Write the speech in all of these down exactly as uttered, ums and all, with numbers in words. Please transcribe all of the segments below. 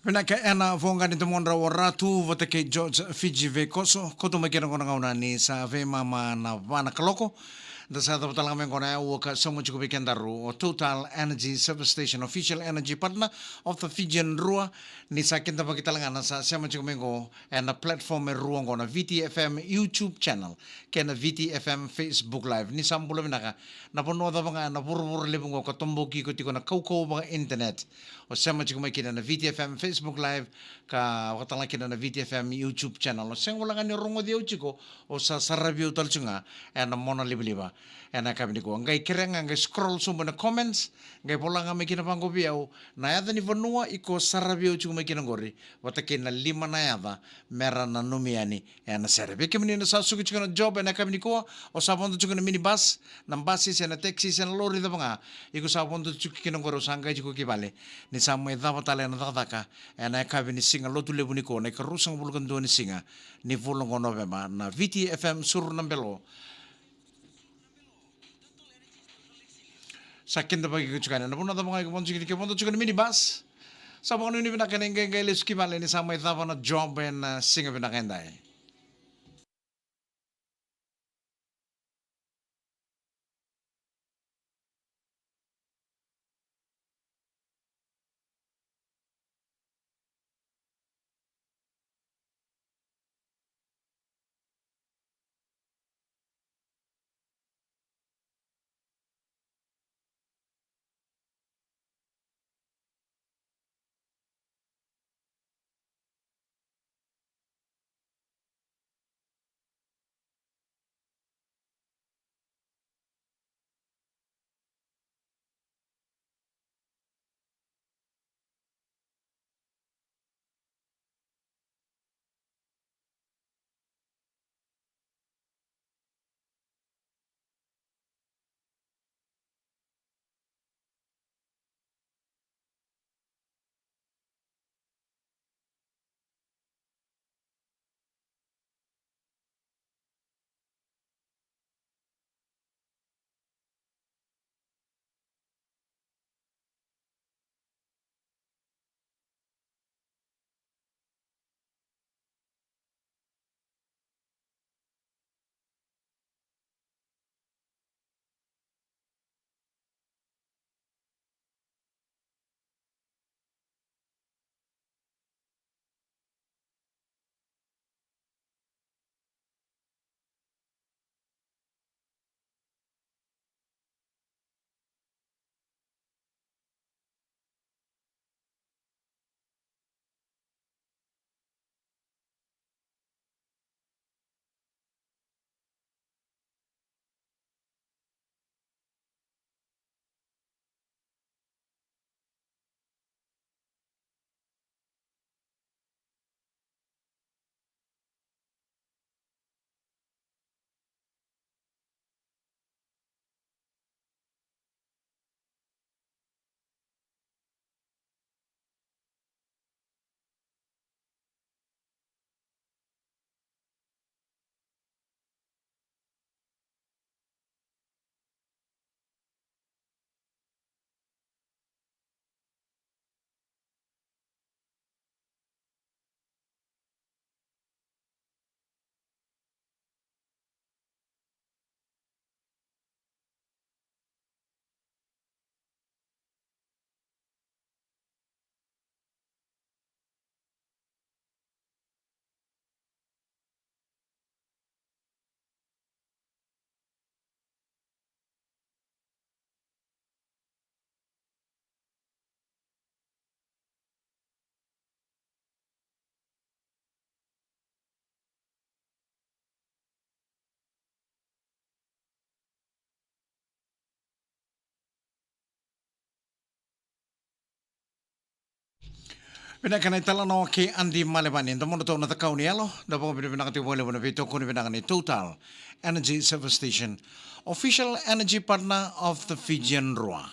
Vinaka, ena voqa ni domodra o Ratu vata kei George Fiji Veikoso, koto mai kina qo na gauna ni sa veimama na va na kaloko. Da sa cava tale ga mai qo na aua ka sauma tiko vei kedaru o Total Energy Service Station, official energy partner of the Fijian Drua. Ni sa kidavaki tale ga na sa sema tiko mai qo ena platform e rua qo, na V T F M YouTube channel kei na V T F M Facebook Live. Ni sa bula vinaka, na vanua cava ga ena vuravura levu qo ka toboki iko tiko na kaukauwa vaka internet, o sema tiko mai kina na V T F M Facebook Live, ka vakatala kina na V T F M YouTube channel. O sega wale ga ni rogoci au tiko, o sa saravi au tale tiko ga ena mona livaliva ena yakavi nikua. Qai kerea ga, qai scroll sobu ena comments, qai vola ga mai kina vaqo vei au na yaca ni vanua iko saravi au tiko mai kina qori, vata kei na lima na yaca mera nanumi yani ena sere. Vei kemuni na sa suka tiko na job ena yakavi nikua, o sa vodo tiko na minibus, na basi se na taxi se na lori cava ga, iko sa vodo tiko kina qori, o sa qai tiko ki vale. Ni sa mai cava tale na cakacaka ena yakavi ni siga Lotulevu nikua, na ikaruasagavulu ka dua ni siga ni vula qo o Noveba, na V T F M Suru na Belo. Sa kidavaki iko tiko yani ena vanua cava ga iko vodo tiko kina, ke vodo tiko na minibus, sa vakanuinui vinaka ni qai, qai lesu ki vale ni sa mai cava na job ena siga vinaka edai. Vinaka na italanoa kei Adi Malevani, domodratou na Cakau ni Yalo, da vakavinavinaka tiko vakalevu na veitokoni vinaka ni Total Energy Service Station, official energy partner of the Fijian Drua.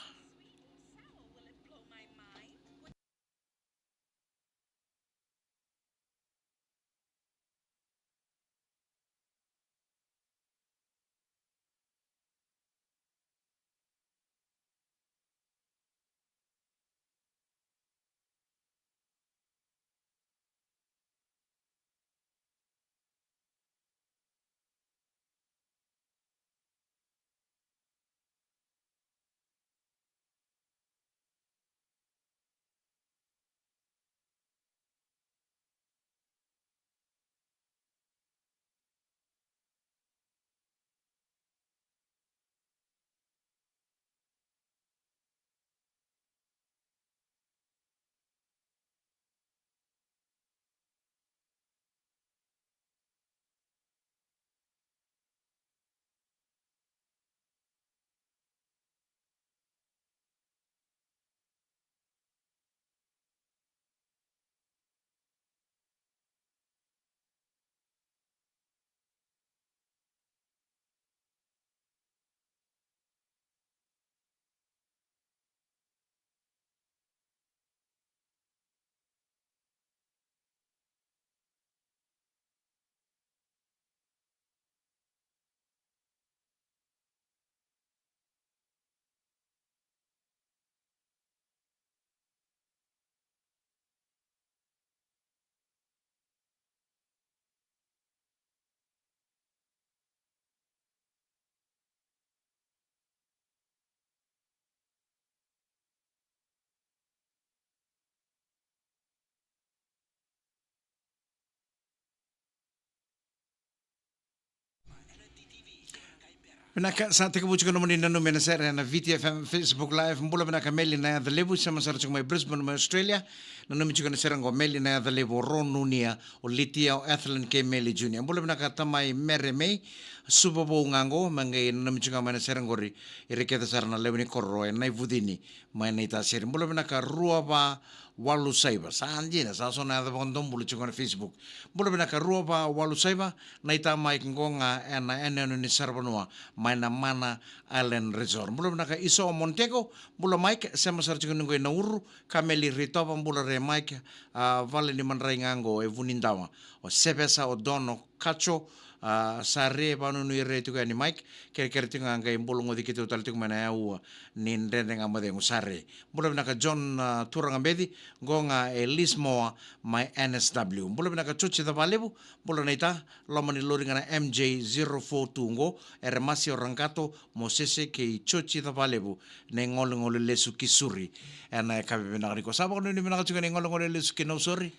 Vinaka, sa tekivu tiko nomuni nanumi ena sere ena V T F M Facebook Live. Bula vinaka Meli na yaca levu, sema sara tiko mai Brisbane mai Australia. Nanumi tiko ena sere qo Meli na yaca levu, o Ro Nunia, o Litia, o Ethelyn kei Meli Junior. Bula vinaka tamai Mere Mei, Suva Vou ga qo, me qai nanumi tiko ga mai na sere qori, ira kece sara na lewe ni koro e Naivucini mai Naitasiri. Bula vinaka rua va walu saiva. Sa dina, sa so na yaca vakadomobula tiko na Facebook. Bula vinaka rua va walu saiva, na ita Mike qo ga ena yanuyanu ni saravanua mai na Mana Island Resort. Bula vinaka Iso Montego, bula Mike, sema sara tiko ni qo i Nauru, Kameli Ritova, bula re Mike, a, vale ni madrai ga qo e Vunidawa. O Sevesa, o Dono, Kacho, a, sa re vanunui re tiko yani Mike, kerekere tiko ga qai bula goci keitou tale tiko mai na yaua ni Dredre Ga Mo Cegu, sa re. Bula vinaka John, a, Turaga Beci, qo ga e Lismore mai N S W. Bula vinaka Chochi Cavalevu, bula na ita, loma ni lori ga na M J zero four two qo, Eremasi o Raqato, Mosese kei Chochi Cavalevu, na igolegole lesu ki Suri. Ena yakavi vinaka nikua. Sa vakanuinui vinaka tiko na igolegole lesu ki Nausori.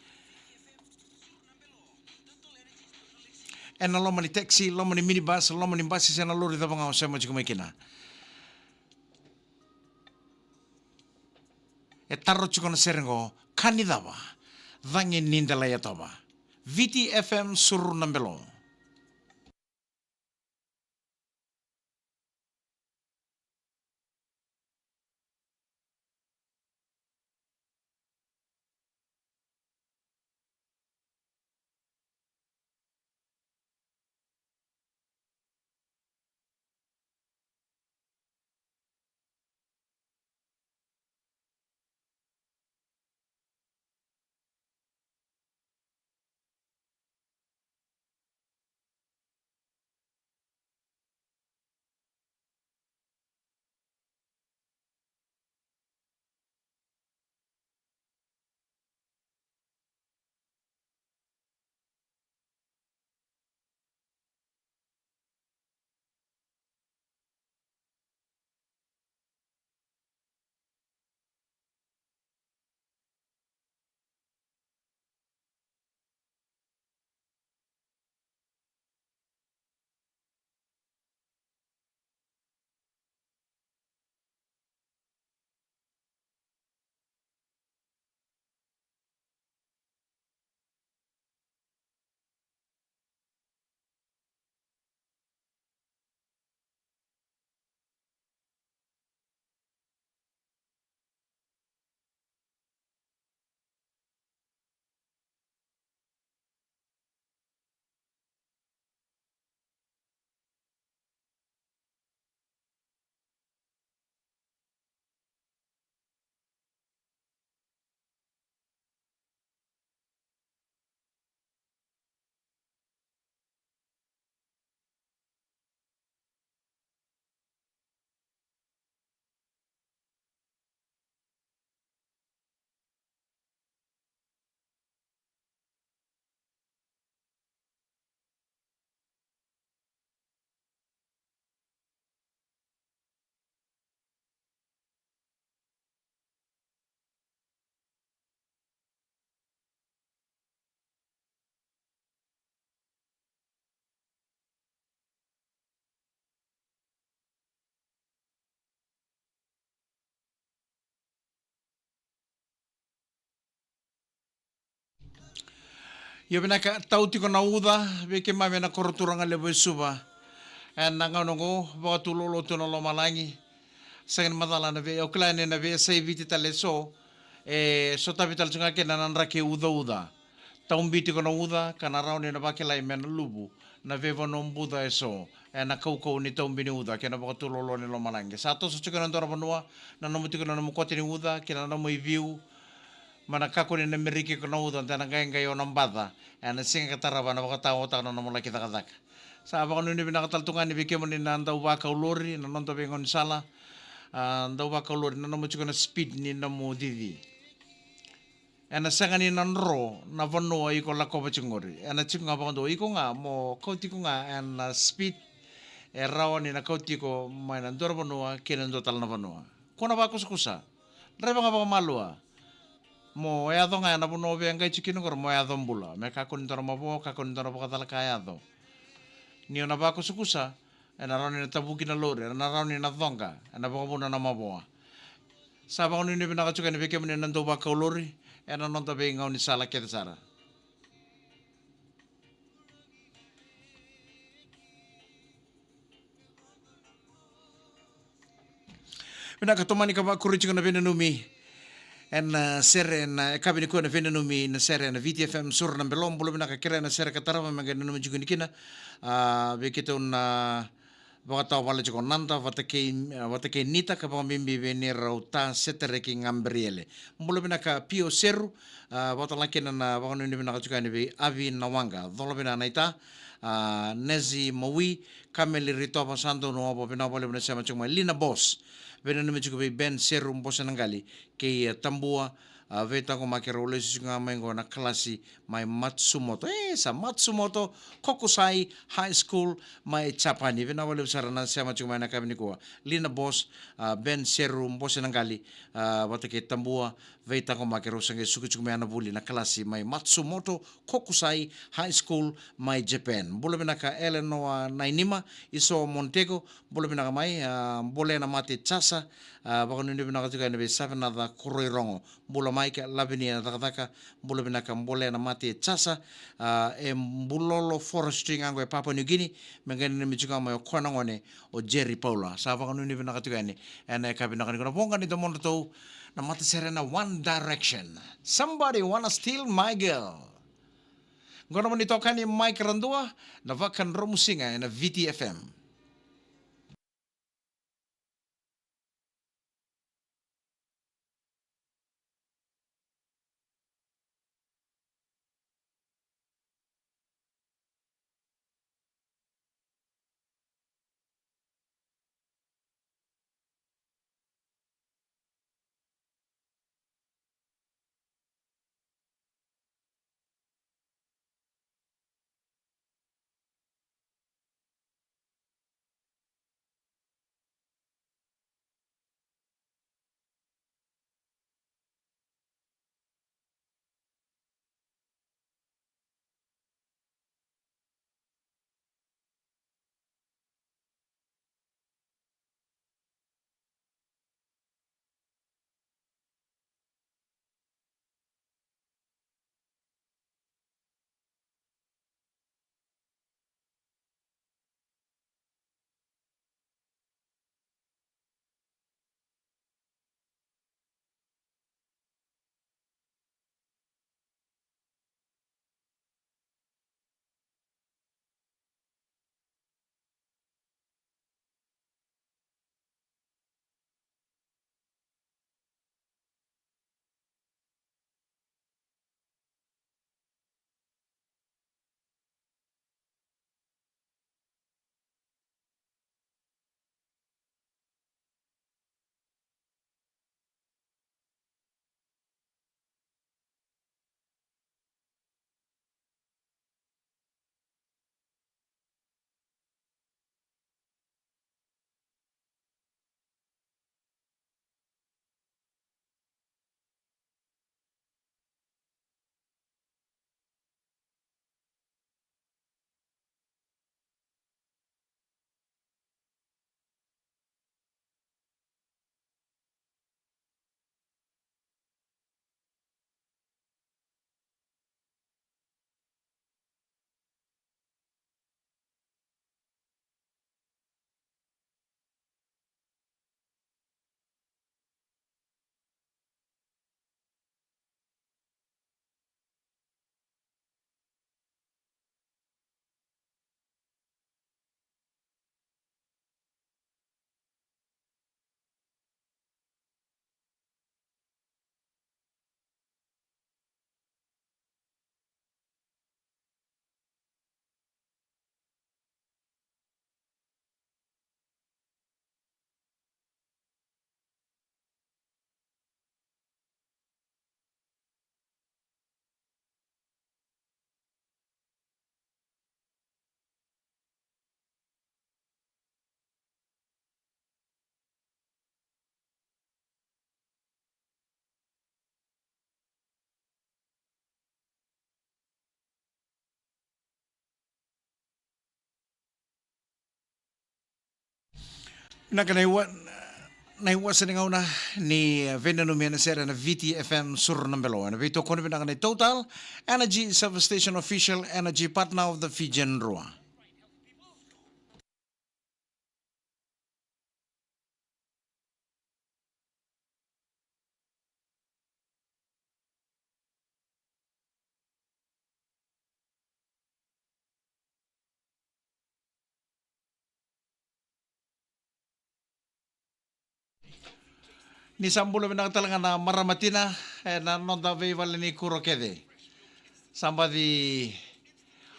Ena loma ni taxi, loma ni minibus, loma ni basi se na lori cava ga o sema tiko mai kina. E taro tiko na sere qo, ka ni cava, cagi ni dela yatova. V T F M Suru na Belo. Io vinaka, tau tiko na uca vei keimami ena koro turaga levu e Suva. Ena gauna oqo vakatulolo tu na lomalagi. Sega ni macala na vei, au kila ni na veiyasai Viti tale eso, e sotavi tale tu ga kina na draki ucauca. Taubi tiko na uca ka na rawa ni na vakilai me na luvu na veivanua buca eso ena kaukauwa ni taubi ni uca kei na vakatulolo ni lomalagi. Sa toso tiko na dua na vanua, na nomu tiko na nomu kote ni uca kei na nomu iviu, ma na kakua ni na miriki iko na uca de na qaiqai o na baca ena siga ka tarava na vakataotaka na nomu laki cakacaka. Sa vakanuinui vinaka tale tu ga ni vei kemuni na dau vakaulori na noda veigaunisala, a, dau vakaulori na nomu tiko na speed ni nomu cici. Ena sega ni na dro na vanua iko lakova tiko qori. Ena tiko ga vakadua iko ga mo kauti iko ga ena speed e rawa ni na kauti iko mai na dua na vanua kei na dua tale na vanua. Kua na vakusakusa. Draiva ga vakamalua. Mo yaco ga ena vanua o via qai tiko kina qori mo yaco bula. Me kakua ni dua na mavoa, kakua ni dua na vakacalaka yaco. Ni o na vakusakusa, Ena rawa ni na tavuki na lori, ena rawa ni na coqa ena vakavuna na mavoa. Sa vakanuinui vinaka tiko yani vei kemuni na dau vakau lori ena noda veigaunisala kece sara. Vinaka, tomani ka vakuri tiko na veinanumi ena, ah, sere ena, ah, yakavi nikua, na veinanumi na sere ena Viti F M Suru na Belo. Bula vinaka, kerea na sere ka tarava me qai nanumi tiko ni kina, ah, vei keitou na vakatawa vale tiko Nada vata kei, ah, vata kei Nita, ka vakabibi vei neirau ta Setereki Gabriele. Bula vinaka Pio Seru, ah, vakatalega kina na vakanuinui vinaka tiko yani vei Avi Nawaqa, Colo vinaka na ita, ah, Nezi Mawi, Kameli Ritova, sa donu, vinaka vakalevu na sema tiko mai. Lina Boss, veinanumi tiko vei Ben Seru Bosenaqali kei, eh, Tabua, ah, veitaqomaki, rau lesu tiko ga mai qo na kalasi mai Matsumoto. E, sa Matsumoto Kokusai High School mai Japani. Vinaka vakalevu sara na sema tiko mai na yakavi nikua. Lina Boss, ah, Ben Seru Bosenaqali, ah, vata kei Tabua veitaqomaki, rau sa qai suka tiko mai na vuli na kalasi mai Matsumoto Kokusai High School mai Japan. Bula vinaka Eleanor Nainima, Iso Montego, bula vinaka mai, ah, Bolea na Mate Jasa, ah, vakanuinui vinaka tiko yani vei Savenaca Koroirogo. Bula mai kei Lavinia Cakacaka, bula vinaka Bolea na Mate Jasa, ah, e Bulolo Forestry ga qo e Papua New Guinea, me qai nanumi tiko ga mai o koya na gone o Jerry Paula. Sa vakanuinui vinaka tiko yani ena yakavi vinaka nikua. Na voqa ni domodratou na matasere na One Direction. Somebody wanna steal my girl. Qo na nomuni itokani Mike Radua, na Vakadromusiga ena Viti F M. Vinaka na iwa, na iwase ni gauna ni veinanumi ena sere ena Viti F M Suru na Belo. Ena veitokoni vinaka na Total Energy Service Station, official energy partner of the Fijian Drua. Ni sa bula vinaka tale ga na marama tina, e, na noda veivale ni kuro kece. Sa baci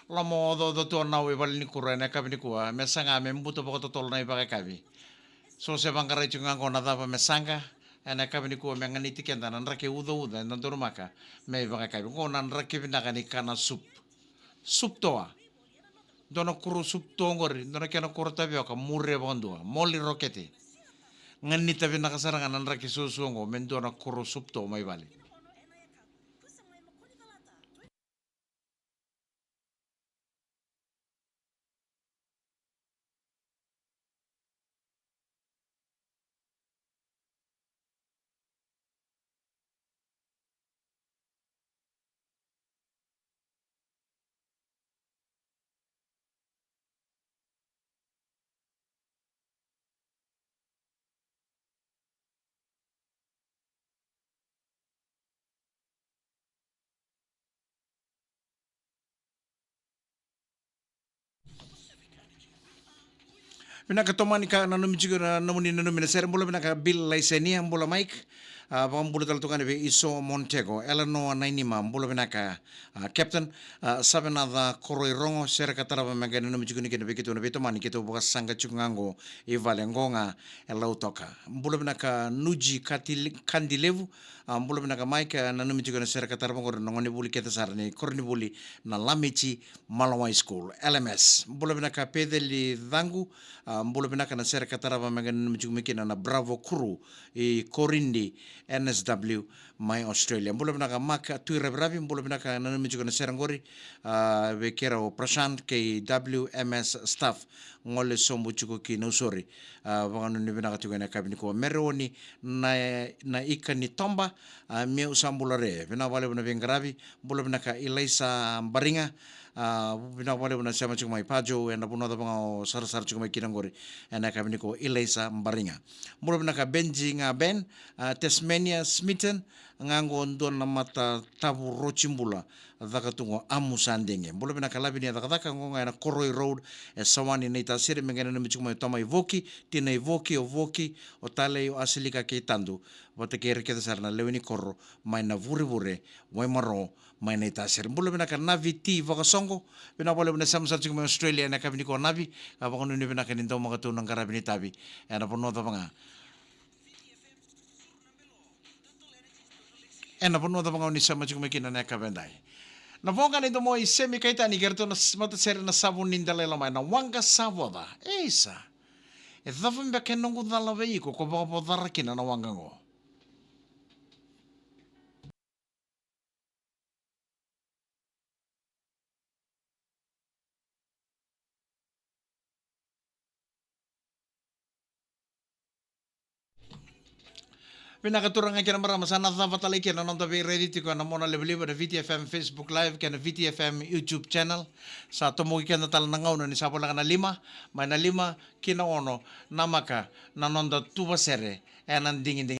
lomaocaoca tu na veivale ni kuro ena yakavi nikua, me saga me buta vakatotolo na ivakayakavi. So se vaqarai tiko ga qo na cava me saqa ena yakavi nikua me ganiti keda na draki ucauca eda donumaka me ivakayakavi. Qo na draki vinaka ni kana sup. Sup toa. Dua na kuro sup toa qori, dua na kena kuro tavioka, muria vakadua, moli rokete. Ganita vinaka sara ga na draki suasua qo me dua na kuro sup toa mai vale. Vinaka Tomani, ka nanumi tiko na nomuni nanumi na sere. Bula vinaka Bill Laisenia, bula Mike. A, vakabula tale tu ga yani vei Iso Montego, Elanoa Nainima, bula vinaka, a, Captain, a, Savenaca Koroi Rogo, sere ka tarava me qai nanumi tiko ni kina vei keitou na veitomani, keitou vakasaqa tiko ga qo i vale qo ga e Lautoka. Bula vinaka Nuji Kati-, Kandilevu, a, bula vinaka Mike, a, nanumi tiko na sere ka tarava qori na gonevuli kece sara ni koronivuli na Lamiti Malawai School, L M S. Bula vinaka Peceli Caqu, a, bula vinaka na sere ka tarava me qai nanumi tiko mai kina na Bravo Crew i Corindi, N S W, mai Australia. Bula vinaka Mark Tui Raviravi, bula vinaka nanumi tiko na sere qori, a, vei keirau Prashant kei W M S staff, gole sobu tiko ki Nausori. A, vakanuinui vinaka tiko ena yakavi nikua. Mereoni na, na ika ni toba, a, meu sa bula re. Vinaka vakalevu na veiqaravi, bula vinaka Ilaisa Bariga, a, vinaka vakalevu na sema tiko mai Pajo, ena vanua cava ga o sarasara tiko mai kina qori ena yakavi nikua, Ilaisa Bariga. Bula vinaka Benji ga Ben, a, Tasmania Smitten, ga qo dua na mata tavu roti bula, caka tu qo Amu Sadege. Bula vinaka Lavinia Cakacaka, qo ga ena Koroi Road, e Sawani Naitasiri, me qai nanumi tiko mai o tama Ivoki, tina Ivoki, o Voki, o Talei, o Asilika kei Tadu, vata kei ira kece sara na lewe ni koro, mai na Vurevure, Waimaro, mai Naitasiri. Bula vinaka Navi T Vakasoqo, vinaka vakalevu na sema sara tiko mai Australia ena yakavi nikua Navi, ka vakanuinui vinaka ni daumaka tu na qaravi ni tavi ena vanua cava ga. Ena vanua cava ga o ni sema tiko mai kina na yakavi edai. Na voqa ni domo i Semi Kaitani kei ratou na s-, matasere na Savu ni Dalai Lama ena waqa Savoca. Eisa. E cava beka e noqu cala vei iko ko vakavocara kina na waqa qo? Vinaka turaga kei na marama, sa na cava tale kina na noda veiraici tiko ena monalivaliva na V T F M Facebook Live kei na V T F M YouTube channel. Sa tomoki keda tale na gauna ni sa voleka na lima, mai na lima ki na ono, namaka na noda tuvasere ena digidigi.